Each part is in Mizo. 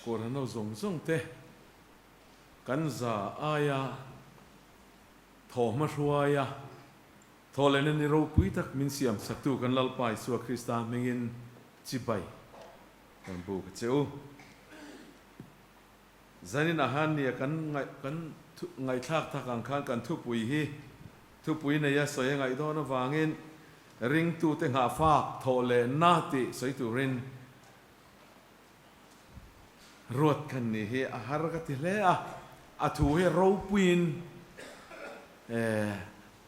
Kawrhano zawng zawng te kan za aia thaw hma hruaia thaw lehna ni ropui tak min siam saktu kan Lalpa Isua Krista hmingin chibai kan buk a che u. Zanin ah han nia kan kan ngaihthlak tak ang khan kan thupui hi thupui neia sawi a ngaih dawn avangin ringtute nghahfak thawh leh na tih sawi turin ruat kan nih hi a har ka ti hle a, a thu hi ropuiin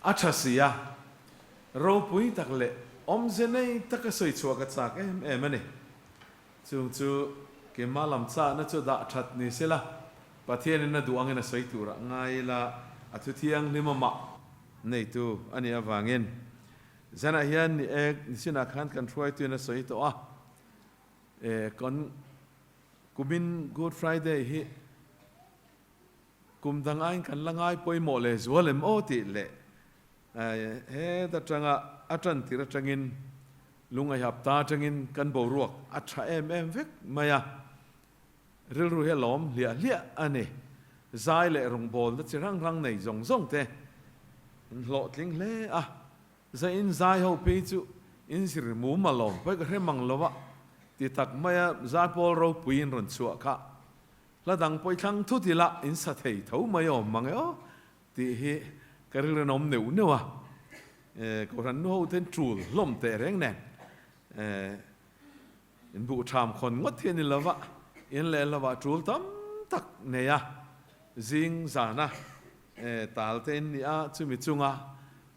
a tha si a, ropui tak leh awmze nei taka sawi chhuah ka chak em em a ni. Chung chu keimah lam chahna chu dah that ni sela, Pathianin a duh angin a sawi turah ngai ila, a thu thianghlim amah neitu a nih avangin. Zanah hian ni ek nisinah khan kan hruaituin a sawi tawh a, e kan kumin Good Friday hi kum dang aiin kan la ngai pawimawh leh zual em aw tih leh Heta tanga a tan tir atangin lungaihapta atangin kan boruak a tha em em vek mai a, rilru hi a lawm hliah hliah a ni. Zai leh rawngbawlna chi hrang hrang nei zawng zawng te in hlawhtling hle a, zaiin zai ho phei chu in zir mum a lawm pawi ka hre mang lo a ti tak mai a, zaipawl ropui in rawn chhuah kha hla dang pawi thlang thut ila in sa thei tho mai awm mang e aw. Tih hi ka rilru awm neuh neuh a, Kohhran nu ho ten tul hlawm teh reng nen in buh tham khawn ngawt hi a ni lo va, in leh lovah tul tam tak nei a, zing zana tal te in ni a, chumi chunga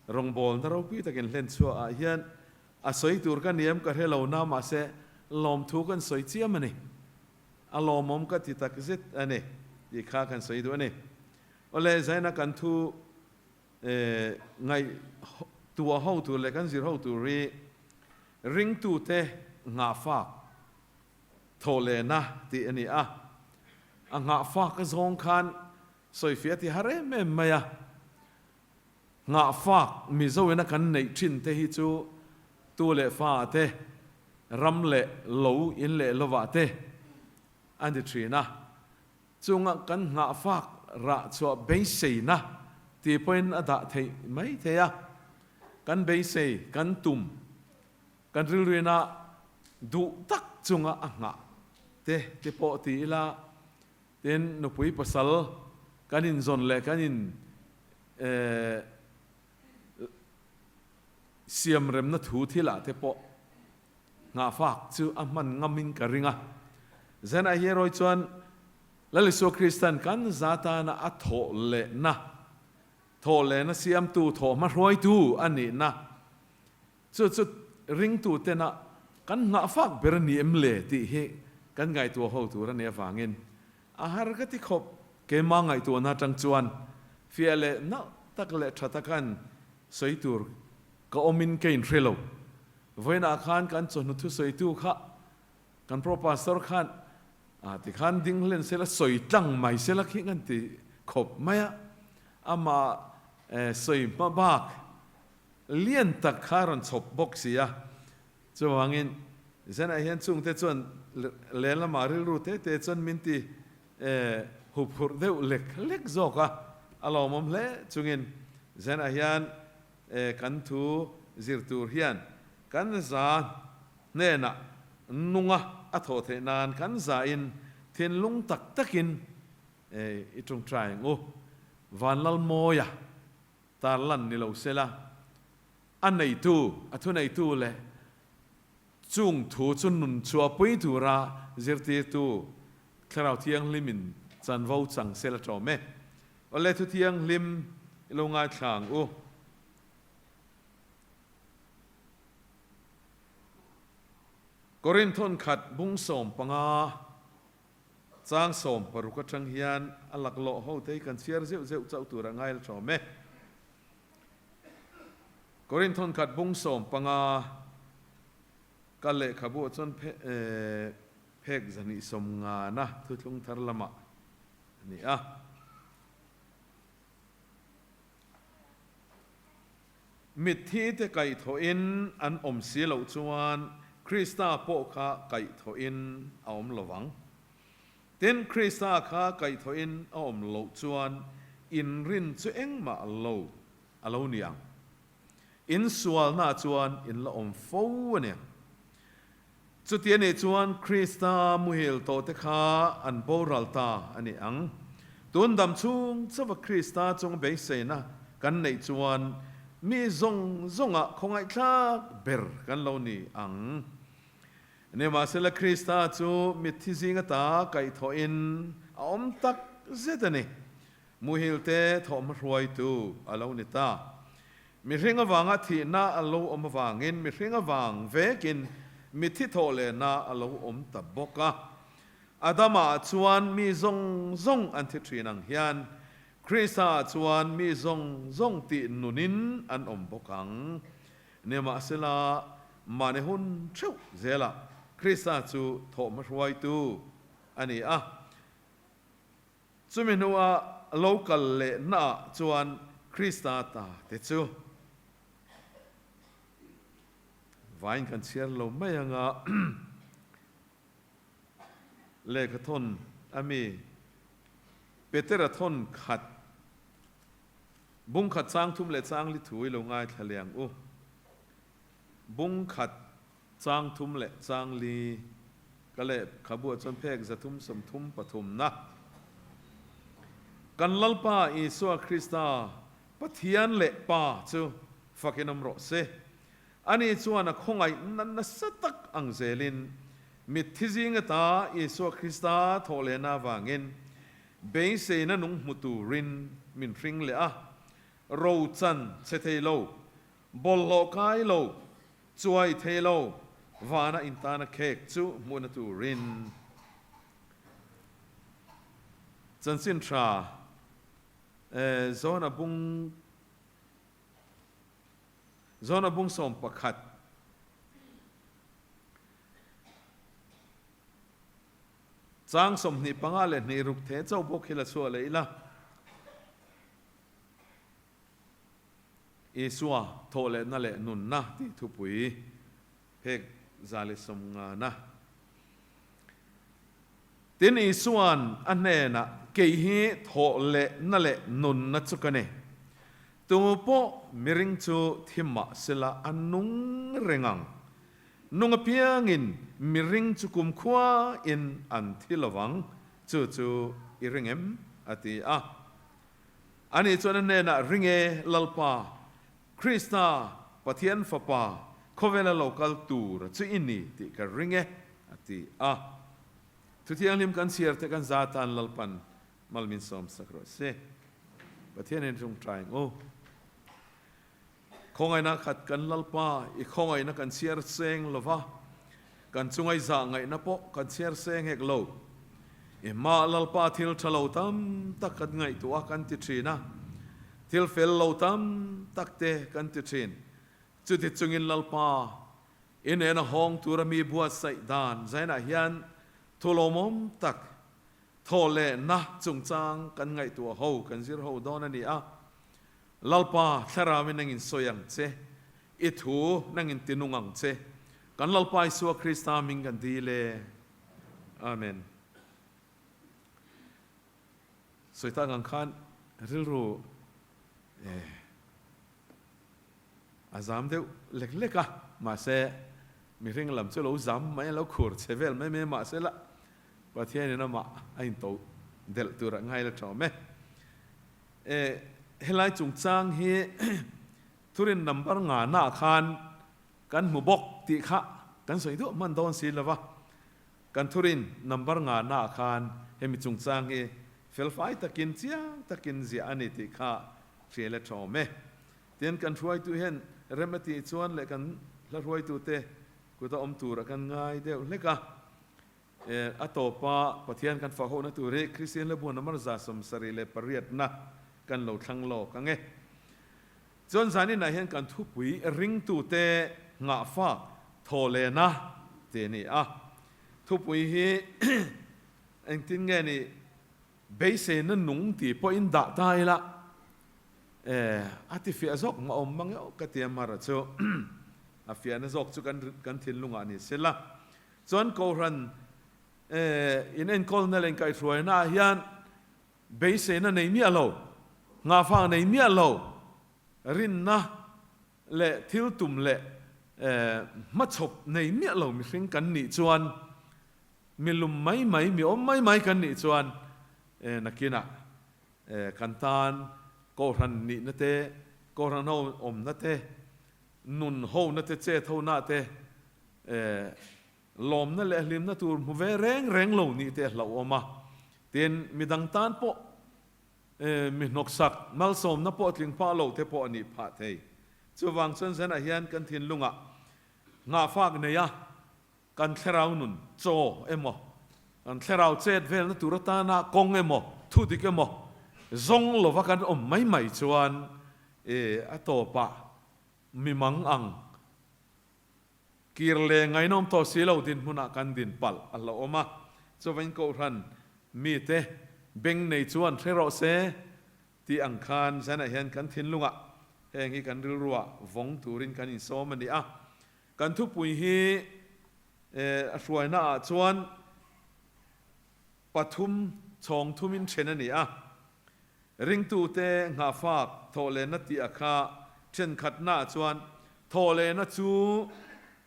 rawngbawlna ropui takin hlen chhuah ah hian a sawi tur ka niam ka hre lo na mahse lawmthu kan sawi chiam a ni, a lawmawm ka ti tak zet a ni tih kha kan sawi duh a ni. Awle, Zaina kan thu ngaih tuah ho tur leh kan zir ho tur hi ringtute nghahfak thawh lehna tih a ni a. A nghahfak a zawng khan sawifiah a ti har em em mai a. Nghahfak Mizoina kan neih thin te hi chu tu leh fa te, ram leh lo in leh lovah te a ni thin a. Chunga kan nghahfak rah chhuah beiseina tih pawhin a dah theih mai thei a. Kan beisei, kan tum, kan rilruina duh tak chunga a nghah te te pawh ti ila, tin nupui pasal kan inzawn leh kan in siamremna thu thilah te pawh Nghahfak chu a hman ngamin ka ring a. Zanah hi erawh chuan Lal Isua Kristan kan za tana a thawh lehna, thawh lehna siamtu, thawh hmahruaitu a nihna chu chu ringtutena kan nghahfak ber a ni em le tih hi kan ngaihtuah ho tur a nih avangin a har ka ti khawp. Keimah ngaihtuahna atang chuan fiah leh nalh tak leh tha takan sawi tur ka awmin ka inhre lo. Vawiinah khan kan chawhnu thusawitu kha kan Pro Pastor khan ah tikhan ding hlen sela sawi tlang mai sela khi kan ti khawp mai a, amah sawi hma bak lian tak kha a rawn chhawp bawk si a, chuvangin zanah hian chungte chuan len lamah rilru te te chuan min ti huphurh deuh lek lek zawk a, a lawmawm hle chungin zanah hian Kan thu zir tur hian kan za hnenah nunga a thawh theih nan kan zain thinlung tak takin i tawngtai ang u. Vanlalmawia tarlan ni lo sela, a neitu, a thuneitu leh chung thu chu nun chhuahpui tura zirtirtu Thlarau Thianghlimin chanvo chang sela tawm e. Awle thu thianghlim i lo ngaithla ang u. Korinthon khat bung 15 chang 60 atang hian a laklawh ho te hi kan chhiar zeuh zeuh chauh tur a ngail tawm e. Korinthon khat bung 15 ka lehkhabu ah chuan phek zahnih 50 na thuthlung thar lamah a ni a. Mitthi te kaihthawhin an awm si loh chuan Krista pawh kha kaihthawhin a awm lo vang. Tin, Krista kha kaihthawhin a awm loh chuan inrin chu engmah lo a lo ni ang. In sualnaah chuan in la awm fo a ni. Chuti a nih chuan Krista muhil tawhte kha an boral ta a ni ang. Tun dam chhung chauha Krista chung beiseina kan neih chuan mi zawng zawngah khawngaihthlak ber kan lo ni ang. Nimahsela Krista chu mitthi zing ata kaihthawhin a awm tak zet a ni. Muhilte thawhhma hruaitu a lo ni ta. Mihring avanga thihna a lo awm avangin mihring avang vekin mitthi thawh lehna a lo awm ta bawk a. Adama-ah chuan mi zawng zawng an thi thin ang hian Krista-ah chuan mi zawng zawng tih nunin an awm bawk ang. Nimahsela, mahni hun theuh zelah Krista chu thawhhma hruaitu a ni a. Chumi hnua lo kal lehnaah chuan Krista ta te chu vain kan chhiar lo mai anga lehkha thawn a mi Petera thawn khat Bung khat chang thum leh chang li thu i lo ngaithla leh ang u. Bung khat chang thum leh chang li ka leh khabuah chuan phek 333 na. Kan Lalpa Isua Krista Pathian leh Pa chu fakin awm rawh se. Ani chuan a khawngaihna nasa tak ang zelin mitthi zing ata Isua Krista thawh lehna avangin Beiseina nung hmu turin min hring leh a, ro chan che thei lo, bawlhhlawh kai lo, chuai thei lo, vana intana khek chu hmuhna turin. Chanchin tha Zona bung Zona bung 11. Chang 25 leh hnih ruk the chauh bawk hi la chhuah leh ila. Isua thawh lehna leh nunna tih thupui phek 150. Tin, Isua'n a hnenah, Kei hi thawh lehna leh nunna chu ka ni. Tu pawh miring chu thi mah sela a nung reng ang. Nung apiangin miring chu kumkhua in an thi lovang, chu chu i ring em? a ti a. Ani chuan a hnenah, Ring e, Lalpa, Krista, Pathian Fapa, khawvela lo kal tur chu i ni tih ka ring e, a ti a. Thuthianghlim kan chhiar te kan za tan Lalpan mal min sawmsak rawh se. Pathianin tawngtai ang u. Khawngaihna khat kan Lalpa, i khawngaihna kan chhiar seng lo va, kan chungai zah ngaihna pawh kan chhiar seng hek lo. I hmaah Lalpa thil tha lo tam tak kan ngaihtuah a kan ti thin a, thil fel lo tam tak te kan ti thin. Chuti chungin Lalpa, i nena hawng tura mi buatsaih dan zainah hian thu lawmawm tak thaw lehna chungchang kan ngaihtuah ho, kan zir ho dawn a ni a. Lalpa, Thlarauin nangin sawi ang che, i thu nangin ti nung ang che, kan Lalpa Isua Krista hming kan dil e. Amen. Sawi tak ang khan rilru a zam deuh lek lek a, mahse mihring lam chu lo zam mai a, lo khur che vel mai mai mahse la Pathianin amah a into delh tur a ngai la tawm e. E, helai chungchang hi thurin number ngana khan kan hmu bawk tih kha kan sawi duah hman dawn si lova, kan thurin number ngana khan hemi chungchang hi felfai takin chiang takin ziah a ni tih kha hria le thawm e. Tin, kan hruaitu hian rem a tih chuan leh kan hla hruaitute kuta awm tura kan ngai deuh hlek a. A tawpa Pathian kan fah hohna tur hi Kristian Hlabu number 78 na kan lo thlang lawk ang e. Chuan zaninah hian kan thupui ringtute nghahfak thawhlehna tih a ni a. Thupui hi engtin nge ni beiseina nung tih pawhin dah ta ila a ti fiah zawk mah awm mang eo ka ti a mara chu a fiahna zawk chu kan thinlungah ni sela. Chuan Kohhran. In enkawlna leh inkaihhruaina ah hian beiseina nei miah lo, nghahfak nei miah lo, rinna leh thil tum leh hmachhawp nei miah lo mihring kan nih chuan, mi lum mai mai, mi awm mai mai kan nih chuan nakinah kan tan Kohhran nihna te, Kohhran ho awmna te, nun hona te, chet hona te, Lawmna leh hlimna tur hmu ve reng reng lo nih te a hlauhawm a, tin, midang tan pawh mi hnawksak, malsawmna pawh tling phah lo te pawh a nih phah thei. Chuvang chuan zenah hian kan thinlungah nghahfak nei a, kan thlarau nun chaw emaw, kan thlarau chet velna tur atana kawng emaw, thudik emaw zawng lova kan awm mai mai chuan a tawpah mi mang ang Kir leh ngaihnawm tawh si lo dinhmunah kan din palh a hlauhawm a, chuvangin Kohhran mite beng nei chuan hre rawh se tih ang khan zanah hian kan thinlungah heng hi kan rilruah vawng turin kan insawm a ni a. Kan thupui hi a hruainaah chuan pathum chhawng thumin then a ni a. Ringtute nghahfak thawhlehna tih a kha thenkhatnaah chuan thawhlehna chu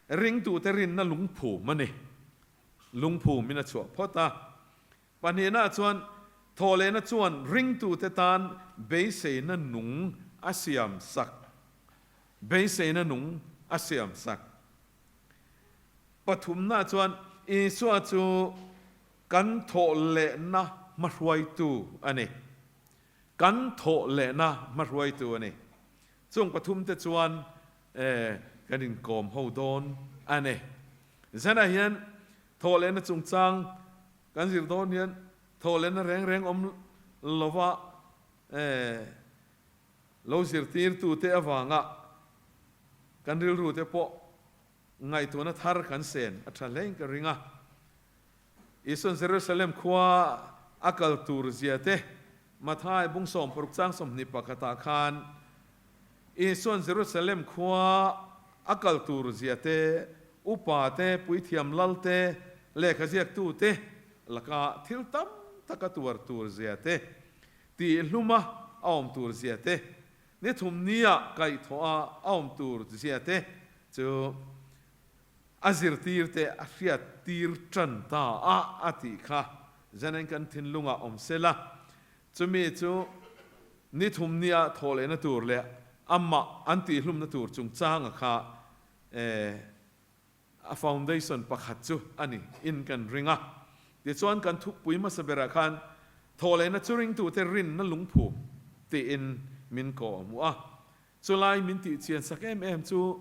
ringtute rinna lungphum a ni. Lungphumin a chhuah phawt a. Pahnihnaah chuan thawhlehna chuan ringtute tan beiseina nung a siam sak. Beiseina nung a siam sak. Pathumnaah chuan Isua chu Kan thawhlehna hmahruaitu a ni. Kan thawhlehna hmahruaitu a ni. Chung pathumte chuan kan inkawm ho dawn a ni. Zanah hian thawhlehna chungchang kan zir dawn hian thawhlehna reng reng awm lova lo zirtirtute avanga kan rilrute pawh ngaihtuahna thar kan sen a tha hlein ka ring a. Isuan Jerusalem khua a kal tur zia te Mathai bung 60 chang 21 ah khan Isuan Jerusalem khua a kal tur zia te, upa te, puithiam lal te, lehkha ziaktu te laka thil tam tak a tuar tur zia te, tihhluma a awm tur zia te, ni thum nia kaihthawh a a awm tur zia te chu A zirtirte a hriattir tan ta a a tih kha Zanen kan thinlungah awm se la, chumi chu ni thum nia thawh lehna tur leh amah an tihhlumna tur chungchanga kha a foundation pakhat chu a ni in kan ring a. Tichuan kan thupui hmasa berah khan thawh lehna chu ringtute rinna lungphum tiin min kawh hmuh a. Chulai min tih chian sak em em chu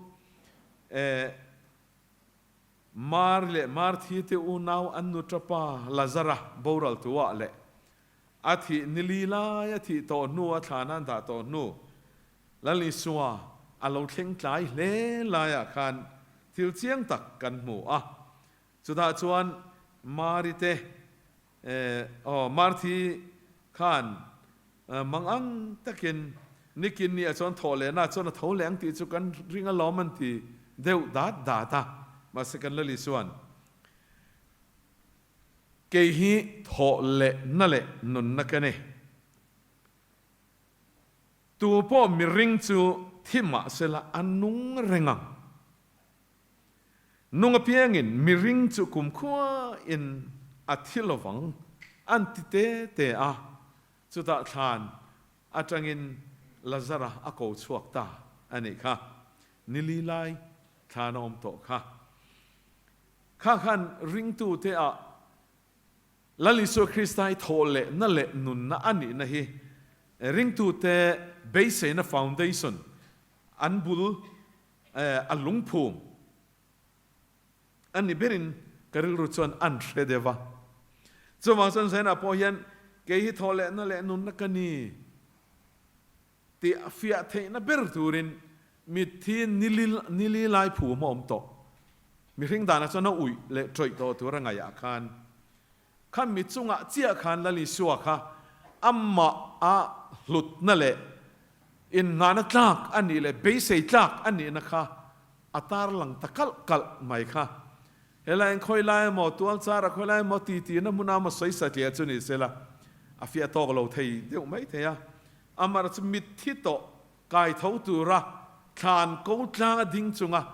eh Mari leh Marthi te unau an nu tapa Lazara boral tuah leh a thih nili lai a thih tawh hnu a thlana an dah tawh hnu Lal Isua a lo thleng tlai hle laiah khan thil chiang tak kan hmu a. Chutah chuan Mari te eh aw Marthi khan Mang ang takin nikin ni ah chuan thawh lehna chuan a tho leh ang tih chu kan ring alawm an ti deuh dat dat a, mahse kan Lali chuan kei hi thawh lehna leh nunna ka ni. Tu pawh miring chu thi mahsela a nung reng ang. Nung apiangin miring chu kumkhua in a thi lovang an ti te te a, chutah thlan atangin Lazara a ko chhuak ta a nih kha. Nili lai thlan a awm tawh kha. Kha khan ringtute ah Lal Isua Krista hi thawh lehna leh nunna a nihna hi ringtute beiseina foundation an bul A lungphum a ni berin ka rilru chuan an hre deuh a. Chuvang chuan Zainah pawh hian kei hi thawh lehna leh nunna ka ni tih a fiah theihna ber turin mitthi nili lai phum a awm tawh. Mihring danah chuan a uih leh ṭawih tawh tur a ngaihah khan Kha mi chungah chiah khan Lal Isua kha amah a hlutna leh innghahna tlak a nih leh beisei tlak a nihna kha a tarlang ta kalh kalh mai kha. Helai in khawi lai emaw, tual chara khawi lai emaw ti tirna hmuna emaw sawi satliah chu ni sela, a fiah tawk lo thei deuh mai thei a. Amar chu mitthi tawh kai tho tura thlan ko tlang a ding chunga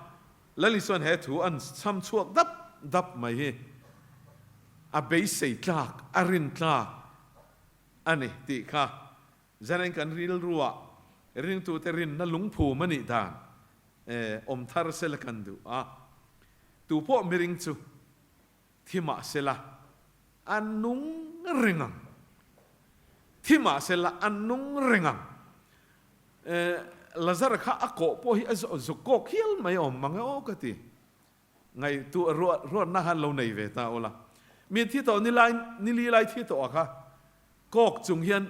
Lal Isuan he thu an chham chhuak dap dap mai hi a beisei tlak, a rin tlak a ni tih kha Zaren kan rilruah ringtute rinna lungphum a nih dan awm thar sela kan duh a, tupawh miring chu thi mah sela a nung reng ang, thi mah sela a nung reng ang. Lazara kha a kawh pawh hi a zuk kawk hial mai awm mang e aw ka ti. Ngaihtuah ruatna khan lo nei ve ta ula. Mi thi tawh ni lai ni li lai thi tawh a kha kawk chung hian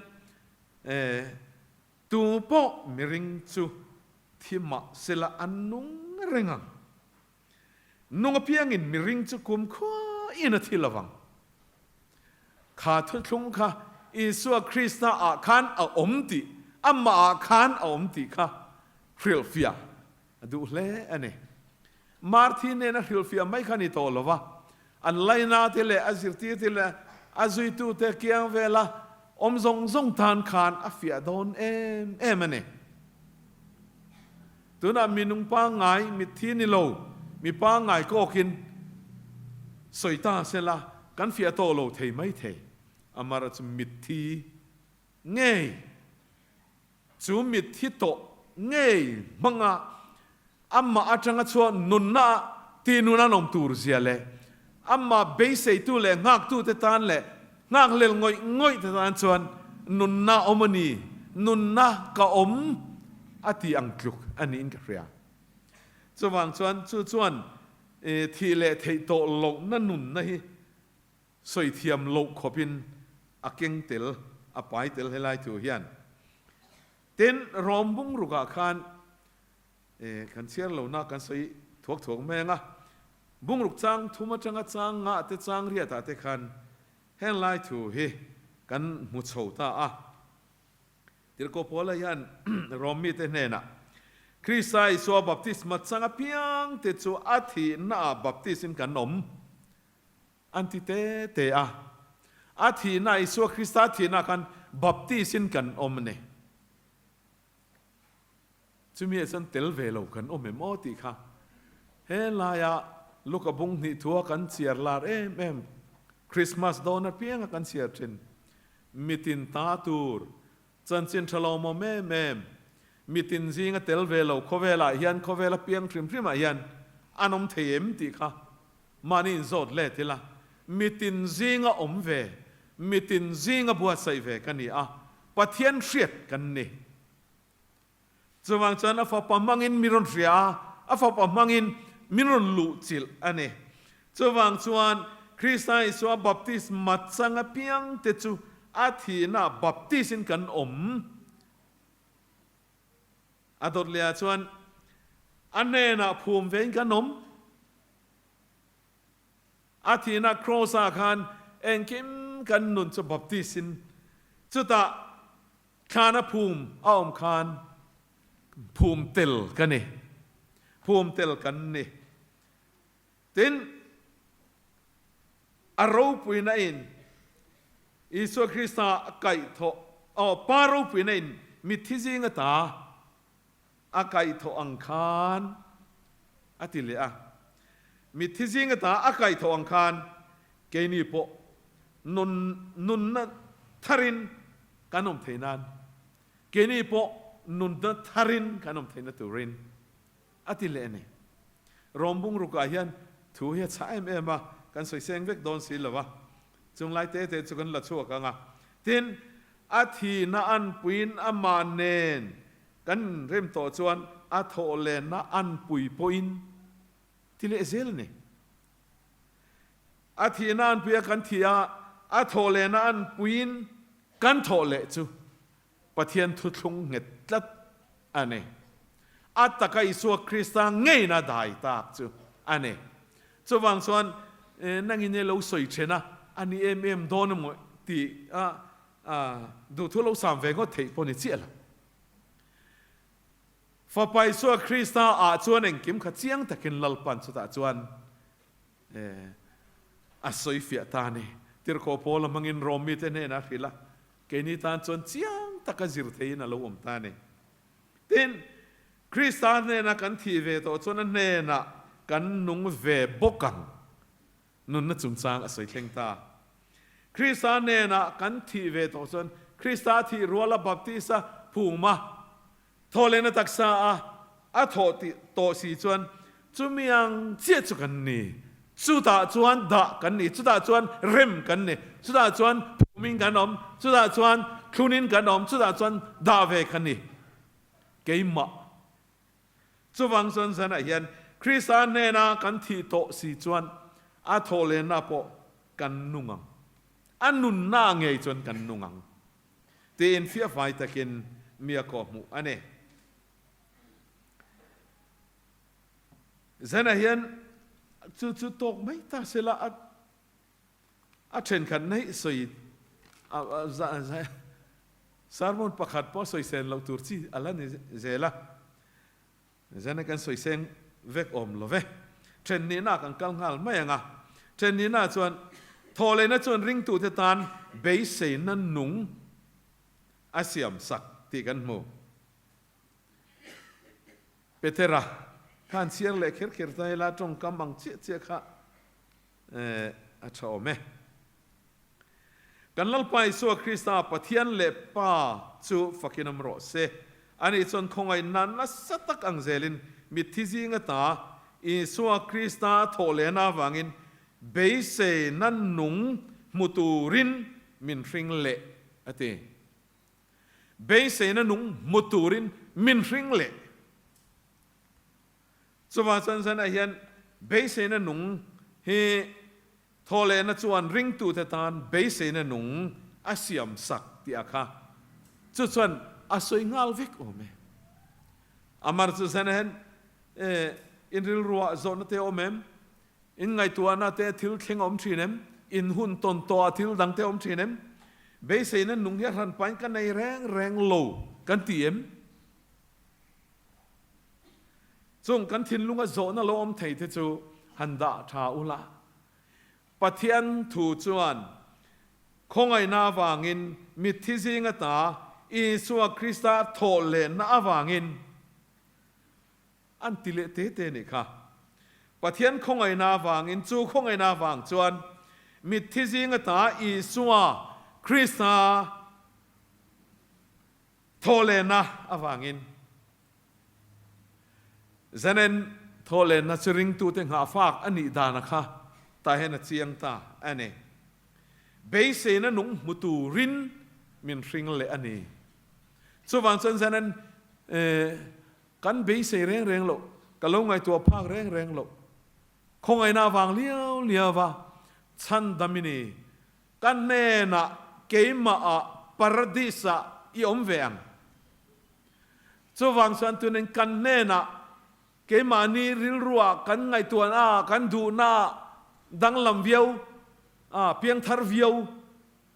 tu pawh miring chu thi mah sela a nung reng ang. Nung apiangin miring chu kumkhua in a thi lovang. Kha thuthlung kha Isua Krista ah khan a awm tih, amah ah khan a awm tih kha hrilhfiah a duh hle a ni. Marthi nena hrilhfiah mai kha ni tawh lo va, an laina te leh a zirtir te leh a zuitu te kiang vela awm zawng zawng tan khan a fiah dawn em em a ni. Tunah mi nung pangngai, mitthi ni lo, mi pangngai kawkin sawi ta sela kan fiah tawh lo thei mai thei. Amara chu mitthi ngei. Chu mitthi tawh ngei hmanga amah atanga chhuah nunna ti nun an awm tur zia leh amah beiseitu leh nghaktute tan leh nghakhlel ngawih ngawih te tan chuan nunna awm a ni, nunna ka awm a ti ang tluk a niin ka hria. Chuvang chuan chu chuan thih leh theih tawh lohna nunna hi Sawi thiam loh khawpin a keng tel, a pai tel helai thu hian. Tin, Rom bungrukah khan kan chhiar lohna kan sawi thuak thuak mai ang a, bungruk chang thum atanga chang ngah te chang riatah te khan heng lai thu hi kan hmu chho ta a. Tirhkoh Paula hian Rom mite hnenah, Krista Isua baptisma chang apiangte chu a thihnaah baptisin kan awm. An ti te te a. A thihna, Isua Krista thihna khan baptis-in kan awm a ni. Chumi ah chuan tel ve lo kan awm em aw tih kha he laia Luka bung hnih thua kan chhiar lar em em, Christmas dawn apianga kan chhiar thin, mitin ta tur, chanchin tha lo mawm em em, mitin zinga tel ve lo khawvelah hian khawvel apiang hrim hrimah hian an awm thei em tih kha Mahni inzawt let ila, mitin zinga awm ve, mitin zinga buatsaih ve ka ni a, Pathian hriat kan ni. Chuvang chuan a fapa hmangin min rawn hria a, a fapa hmangin min rawn luhchilh a ni. Chuvang chuan Krista Isua baptisma chang apiangte chu a thihna baptis-in kan awm. A dawt lehah chuan a hnenah phum vein kan awm. A thihna Kraws-ah khan engkim kan nun chu baptis-in chutah thlana phum a awm khan phum tel ka ni, phum tel kan ni. Tin, a ropuina in Isua Krista a kaihthawh, aw, Pa ropuina in mitthi zinga ta a kaihthawh ang khan a ti leh a. Mitthi zinga ta a kaihthawh ang khan keini pawh nun, nunna tharin kan awm thei nan, keini pawh nunna tharin kan awm theihna turin A ti leh a ni. Rom bungrukah hian thu hi a chhah em em a, kan sawi seng vek dawn si lo a, chung lai te te chu kan la chhuak ang a. Tin, a thihna anpuiin amah nen kan rem tawh chuan a thawh lenna anpui pawhin ti leh zel a ni. A thihna anpui a kan thih a, a thawh lenna anpuiin kan thawh leh chu Pathian thuthlung nghet tlat a ni. A taka Isua Krista ngeina dai tak chu a ni. Chuvang chuan nangin e lo sawi then a, a ni em em dawn emaw tih a duhthu lo sam ve ngawt theih pawh ni chiah lo. Fapa Isua Krista ah chuan engkim kha chiang takin Lalpan chutah chuan. A sawi fiah ta a ni. Tirhkoh Paula hmangin Rom mite hnenah a hrilh a, keini tan chuan chiang taka zir theiin a lo awm ta a ni. Tin, Krista hnena kan thih ve tawh chuan a hnenah kan nung ve bawk ang. Nunna chungchang a sawi thleng ta. Krista hnenah kan thih ve tawh chuan Krista thih ruala baptisa phuma thawhlehna taksa a a thawh tih tawh si chuan chumi ang chiah chu kan ni. Chutah chuan dah kan ni, chutah chuan rem kan ni, chutah chuan phumin kan awm, chutah chuan thlunin kan awm, chutah chuan dah ve kan ni. Keimah. Chuvang chuan zanah hian Krista hnena kan thih tawh si chuan a thawhlenna pawh kan nung ang. A nunna ngei chuan kan nung ang. Tiin fiahfai takin mi a kawhhmuh a ni. Zanah hian chu chu tawk mai ta sela a a thenkhat neih sawi sermon pakhat pawh sawisel loh tur chi a la ni zel a, zana kan sawiseng vek awm lo ve. Then nihna kan kal nghal mai ang a, then nihna chuan thawhlehna chuan ringtute tan beiseina nung a siam sak tih kan hmu. Petera khan chhiar leh kher kher ta ila tawngkam ang chiah chiah kha a tha awm e. Kan Lalpa Isua Krista Pathian leh Pa chu fakin awm rawh se. Ani chuan khawngaihna nasa tak ang zelin mitthi zinga ta Isua Krista thawh lehna avangin beiseina nung hmu turin min hring leh a ti. Beiseina nung hmu turin min hring leh. Chuvang chuan zanah hian beiseina nung hi thawhlehna chuan ringtute tan beiseina nung a siam sak tih a kha. Chu chuan a sawi nghal vek awm e. Amar chu zanah hian in rilruah zawhna te awm em? In ngaihtuahna te thil thleng a awm thin em? In hun tawn tawhah thil dang te awm thin em? Beiseina nung hi a hranpain ka nei reng reng lo kan ti em? Chung kan thinlunga zawhna lo awm thei te chu han dah tha ula. Pathian thu chuan khawngaihna avangin mitthi zinga ta Isua Krista thawh lehna avangin an ti leh te te nih kha. Pathian khawngaihna avangin chu khawngaihna avang chuan mitthi zinga ta Isua Krista Thawhlenna avangin Zanen thawhlenna chu ringtute nghahfak a nih dana kha tah hian a chiang ta a ni. Beiseina nung hmu turin min hring leh a ni. Chuvang chuan Zanen kan beisei reng reng loh, ka lo ngaihtuah phak reng reng loh, khawngaihna avang liau liau a chhandam i ni. Ka hnenah keimahah Paradis-ah i awm ve ang. Chuvang chuan tunin kan hnenah keimahni rilruah kan ngaihtuahna, kan duhna danglam viau, piangthar viau,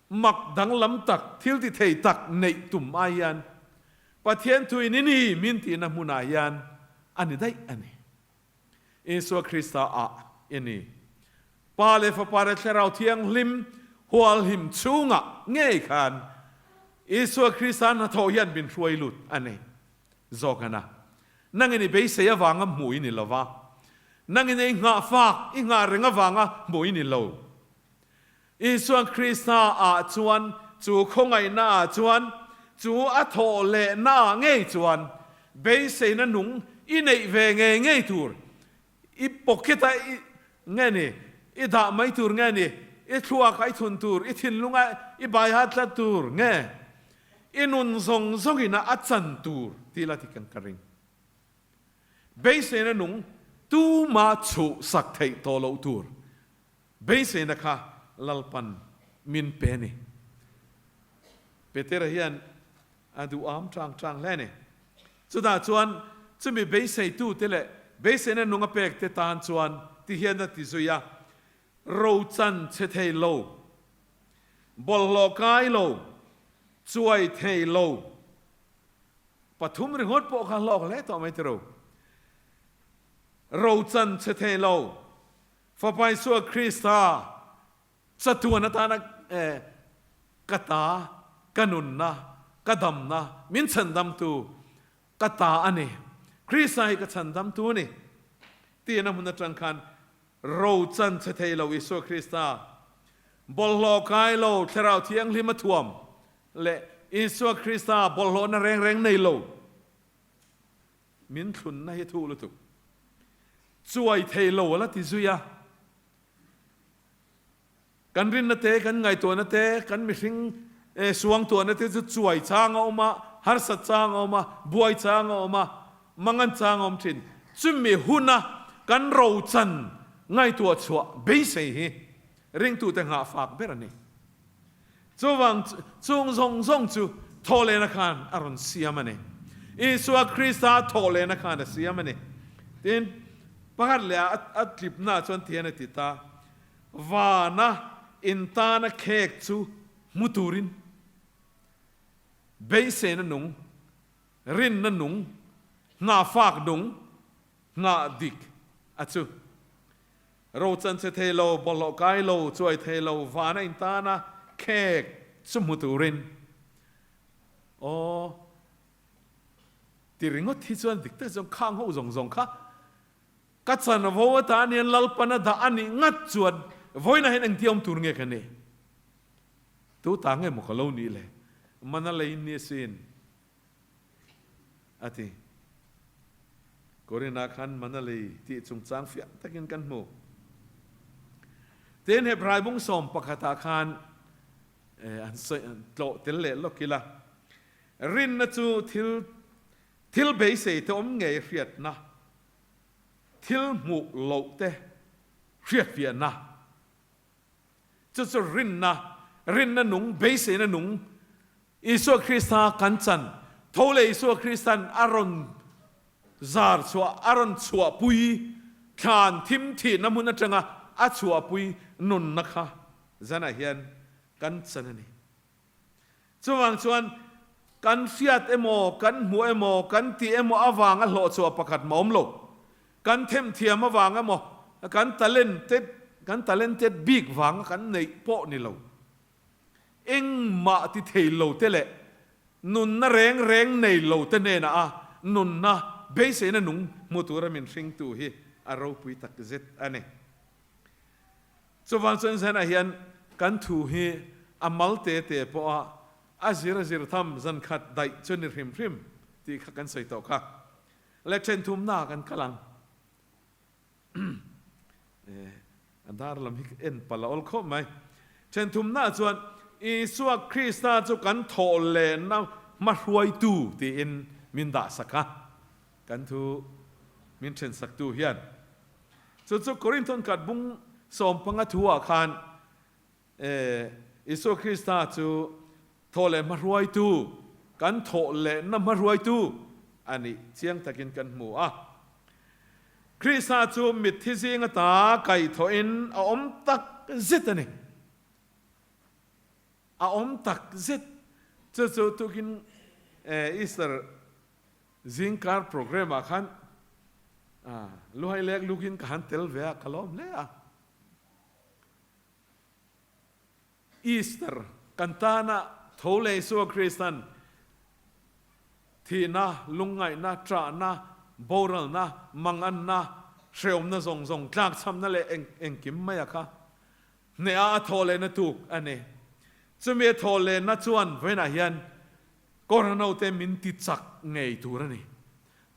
mak danglam tak, thil ti thei tak neih tum ai hian Pathian thuin i ni min tihna hmunah hian a ni daih a ni. Isua Krista ah i ni. Pa leh Fapa leh Thlarau Thianghlim hualhim chhungah ngei khan Isua Krista hnathawh hian min hruai lut a ni. Zawk ana, nangin i beisei avanga hmuh i ni lo va, nangin i nghah fak, i nghah reng avanga hmuh i ni lo. Isua Krista ah chuan chu khawngaihna ah chuan chu a thawh lehna ah ngei chuan beiseina nung i neih ve ngei ngei tur, i pocket a i nge ni, i dah mai tur nge ni, i thluak a i thun tur, i thinlung a i baiha tlat tur nge, i nun zawng zawng in a a chan tur tih la ti kan ka ring. Beiseina nung tuma chhuh sak theih tawh loh tur Beiseina kha Lalpan min pe a ni. Petera hian a duh am tang tang hle a ni. Chutah chuan chumi beiseitute leh beiseina nung a pekte tan chuan ti hian a ti zui a, Rochan chhe thei lo, bawlhhlawh kai lo, chuai thei lo, pathum ringawt pawh kha hlawk hle tawh mai tiro. Rochan chhe thei lo. Fapa Isua Krista chatuan atana ka ta, ka nunna, ka damna, min chhandamtu ka ta a ni. Krista hi ka chhandamtu a ni tiin a hmun atang khan ro chan che thei lo Isua Krista bawlhhlawh kai lo Thlarau Thianghlim a thuam leh Isua Krista bawlhhlawhna reng reng nei lo Min thlunna hi thu lutuk. Chuai thei lo a la ti zui a. Kan rinna te, kan ngaihtuahna te, kan mihring suangtuahna te chu chuai chang a awm a, harsat chang a awm a, buai chang a awm a, mangan chang a awm thin. Chumi huna kan rochan ngaihtuah chhuah beisei hi ringtute nghahfak ber a ni. Chuvang chung zawng zawng chu thawhlehna khan a rawn siam a ni. Isua Krista thawhlehna khan a siam a ni. Tin, pakhat leh a tlipna chuan ti hian a ti ta, Vana intana khek chu hmu turin beiseina nung, rinna nung, nghahfak nung, nghah dik a chu. Ro chan che thei lo, bawlhhlawh kai lo, chuai thei lo, van a intan a, khek chu hmu turin. Aw, ti ringawt hi chuan dik tak chuan khang ho zawng zawng kha ka chanvo atan hian Lalpan a dah a nih ngat chuan vawiinah hian engtia awm tur nge ka ni? Tu ta nge maw ka lo nih le? Mana lei ni asin. A ti. Korinah khan man a lei tih chungchang fiah takin kan hmu. Tin, Hebrai bung 11 ah khan an sawi tlawh tel leh lawk ila, rinna chu thil thil beisei te awm ngei hriatna, thil hmuh loh te hriatfiahna, Chu chu rinna, rinna nung, beiseina nung Isua Krista kan chan tho leh Isua Krista'n a rawn zar chhuah, a rawn chhuahpui thlan thim thihna hmun atanga a chhuahpui nunna kha zanah hian kan chan a ni. Chuvang chuan kan hriat emaw, kan hmuh emaw, kan tih emaw avanga hlawhchhuah pakhat mah awm lo. Kan themthiam avang emaw, kan talented, kan talented bik vanga kan neih pawh ni lo. Engmah ti thei lo te leh nunna reng reng nei lo te hnenah a nunna beiseina nung hmu tura min hringtu hi a ropui tak zet a ni. Chuvang chuan zanah hian kan thu hi a mal te te pawha a zir a zir tham zan khat daih chu ni hrim hrim tih kha kan sawi tawh kha. Le then thumna kan kal ang. A dar lam hi en palh a awl khawp mai. Then thumna chuan Isua Krista chu kan thawh lehna hmahruaitu tiin min dah sak a. Kan thu min then saktu hian Chu chu Korinthon khat bung 15 thu ah khan Isua Krista chu thawh leh hmahruaitu, kan thawh lehna hmahruaitu a nih chiang takin kan hmu a. Krista chu mitthi zing ata kaihthawhin a awm tak zet a ni. A awm tak zet. Chu chu tukin Easter Zingkar programme ah khan luhai lek lukin ka han tel ve a, ka lawm hle a. Easter kan tana tho leh Isua Kristan thihna, lungngaihna, ṭahna, boralna, manganna, hreawmna zawng zawng, tlakchhamna leh engkim mai a kha hneha a thawh lehna tuk a ni. Chumi a thawh lehna chuan vawiinah hian Kawrhano te min ti chak ngei tur a ni.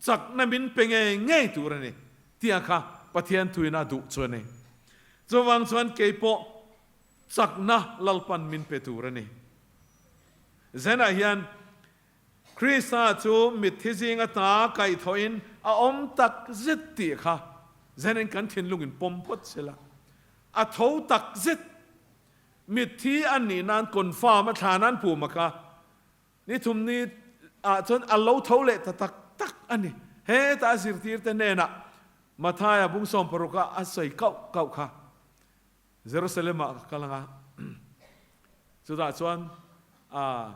Chakna min pe ngei ngei tur a ni tia kha Pathian thuin a duh chu a ni. Chuvang chuan kei pawh chakna Lalpan min pe tur a ni. Zenah hian Krista chu mitthi zing ata kaihthawhin a awm tak zet tih kha Zenin kan thinlungin pawm phawt sela. A tho tak zet. Mitthi an nih nan confirm a thla nan pu mak a, ni thum ni ah chuan a lo tho leh ta tak tak a ni. Heta a zirtir te hnenah Mathaia bung 16 ah a sawi kauh kauh kha. Jerusalem ah ka kal anga chutah chuan a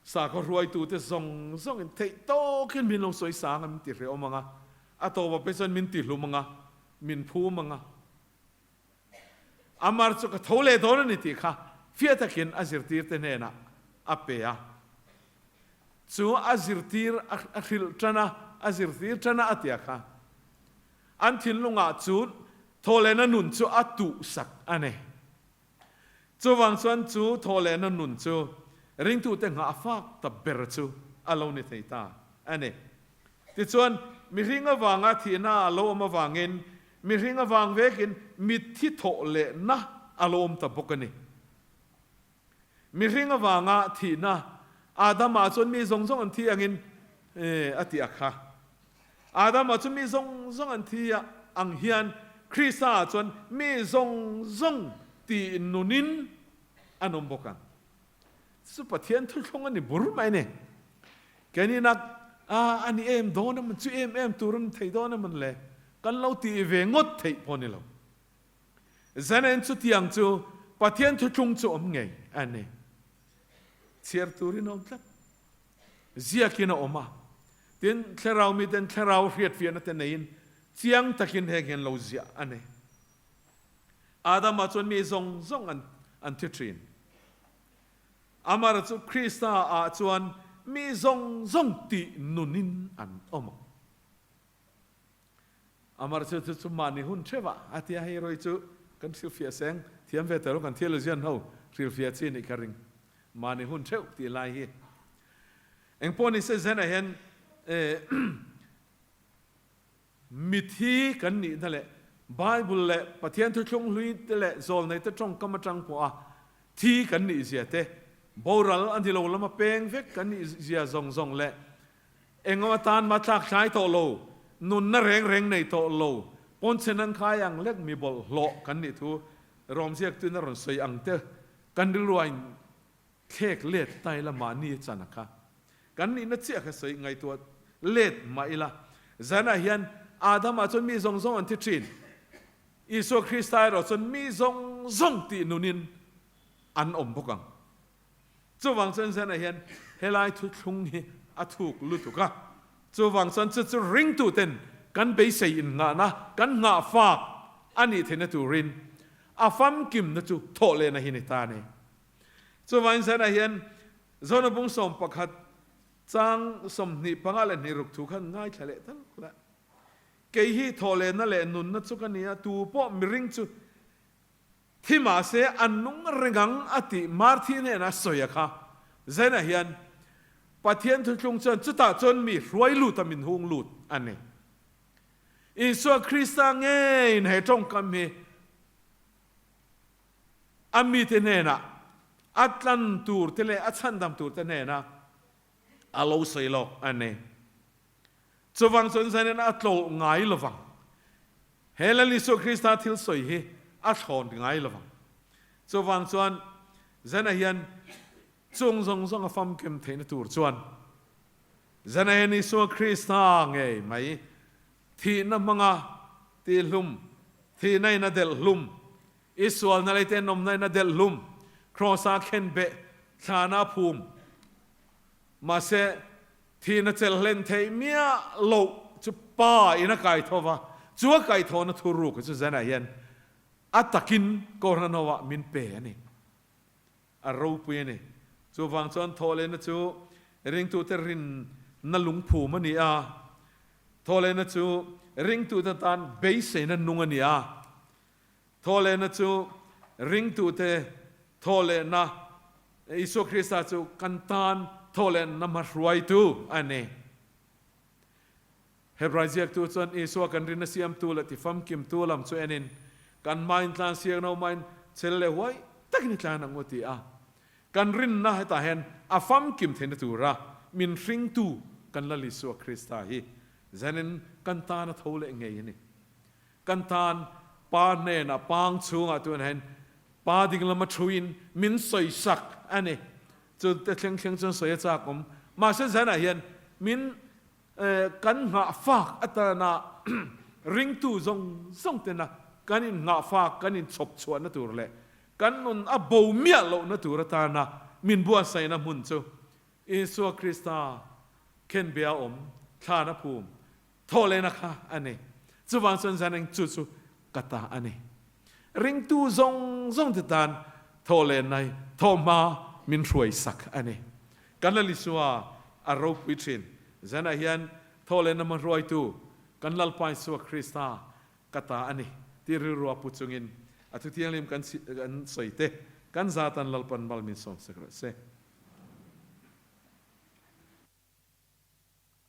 sakhaw hruaitute zawng zawngin theih tawkin min lo sawi sang a, min ti hrehawm ang a, a tawp ah phei chuan min ti hlum ang a, min phum ang a. Amar chu ka tho leh dawn a ni tih kha fiah takin a zirtirte hnenah a pe a. Chu a zirtir a hrilh tan a, a zirtir tan a a tia kha. An thinlungah chu thawhlehna nun chu a tuhsak a ni. Chuvang chuan chu thawhlehna nun chu ringtute nghah fak ta ber chu a lo ni thei ta a ni. Tichuan, mihring avanga thihna a lo awm avangin mihring avang vekin mitthi thawhlehna a lo awm ta bawk a ni. Mihring avanga thihna, Adama chuan mi zawng zawng an thi angin a ti a kha. Adama chu mi zawng zawng an thi a ang hian Krista ah chuan mi zawng zawng tih nunin an awm bawk ang. Chu Pathian thuthlung a ni bur mai a ni. Keini nak a a ni em dawn emaw chu em em tur a ni thei dawn emaw le kan lo tih ve ngawt theih pawh a ni lo. Zanen chutiang chu Pathian thuthlung chu awm ngei a ni. Chhiar turin a awm tlat. Ziakin a awm a. Tin, thlarau miten thlarau hriatfiahna te neiin chiang takin heng hian lo ziah a ni. Adama chuan mi zawng zawng an an thi thin. Amara chu Krista ah chuan mi zawng zawng tih nunin an awm ang. Amar chu chu chu mahni hun theuh a, a tia hei roi chu kan hrilhfiah seng thiam ve tawh lo kan theologian ho hrilhfiah chi nih ka ring. Mahni hun theuh tih lai hi engpawh ni se zenah hian mithi kan nihna leh Bible leh Pathian thuthlung hlui te leh zawlnei te tawngkam atang pawh a thi kan nih zia te, boral a ni lo lama peng vek kan nih zia zawng zawng leh Engemaw atan mah tlak tlai tawh lo, nunna reng reng nei tawh lo, pawnchhe nan khai ang lek mi bawlhhlawh kan nih thu Rom ziaktuin a rawn sawi ang te kan rilruain thlek let ta ila mahni a chan a kha. Kan nihna chiah kha sawi ngaihtuah let mah ila. Zanah hian Adama chuan mi zawng zawng an thi thin. Isua Krista erawh chuan mi zawng zawng tih nunin an awm bawk ang. Chuvang chuan Zenah hian helai thuthlung hi a thuk lutuk a, chuvang chuan chu chu ringtuten kan beisei innghahna, kan nghahfak a nih theihna turin a famkimna chu thawh lehna hi ni ta a ni. Chuvangin Zenah hian Zona bung 11 chang 25 leh hnih ruk thu khan ngaithla leh tal la. Kei hi thawh lehna leh nunna chu ka ni a, tu pawh miring chu Thi mahse an nung reng ang a tih Marthi hnenah sawi a kha. Zainah hian Pathian thuthlung chuan chutah chuan mi hruai lut a min hung lut a ni. Isua Krista ngeiin he tawngkam hi a mite hnenah a tlan tur te leh a chhandam tur te hnenah a lo sawi lawk a ni. Chuvang chuan Zaina'n a tlawh ngai lovang. He Lal Isua Krista thil sawi hi a thlawn ngai lovang. Chuvang chuan Zena hian chung zawng zawng a famkim theihna tur chuan Zena hian Isua Krista ngei mai thihna hmanga tihhlum, thihna in a delh hlum, i sualna lei te nawmna in a delh hlum, Kraws-a khenbeh, thlana a phum, Mahse, thihna chelh hlen theih miah loh chu pa in a kai tho va, chu a kai thawhna thu ruk chu Zenah hian a takin Kohhran ho ah min pe a ni. A ropui a ni. Chuvang chuan thawhlehna chu ringtute rinna lungphum a ni a, thawhlehna chu ringtute tan beiseina nung a ni a, Thawhlehna chu ringtute thawhlehna, Isua Krista chu kan tan thawhlehna hmahruaitu a ni. Hebrai ziaktu chuan Isua kan rinna siamtu leh tifamkimtu lam chu enin, Kan hmain tlan siak no hmain chel leh huai takin i tlan ang u ti a. Kan rinna hetah hian a famkim theihna tura min hringtu kan Lal Isua Krista hi zanin kan tan a tho leh ngei a ni. Kan tan Pa hnenah pang chhungah tuan hian Pa ding lama thuin min sawisak a ni. Chu te thleng thleng chuan sawi a chak awm. Mahse zanah hian min kan nghah fak atana ringtu zawng zawng tena kan in nghah fak kan in chhawp chhuahna tur leh kan nun a bo miah lohna tur atana min buatsaihna hmun chu Isua Krista khenbeh a awm thlan a phum Thawhlehna kha a ni. Chuvang chuan zan eng chu chu ka ta a ni. Ringtu zawng zawng te tan thawhlenna hi thawhhma min hruaisak a ni. Kan Lal Isua a ropui thin. Zanah hian thawhlenna hma hruaitu kan Lalpa Isua Krista ka ta a ni tih rilru a pu chungin a thuthianghlim kan sawi te kan zatan Lalpan mal min sawmsak rawh se.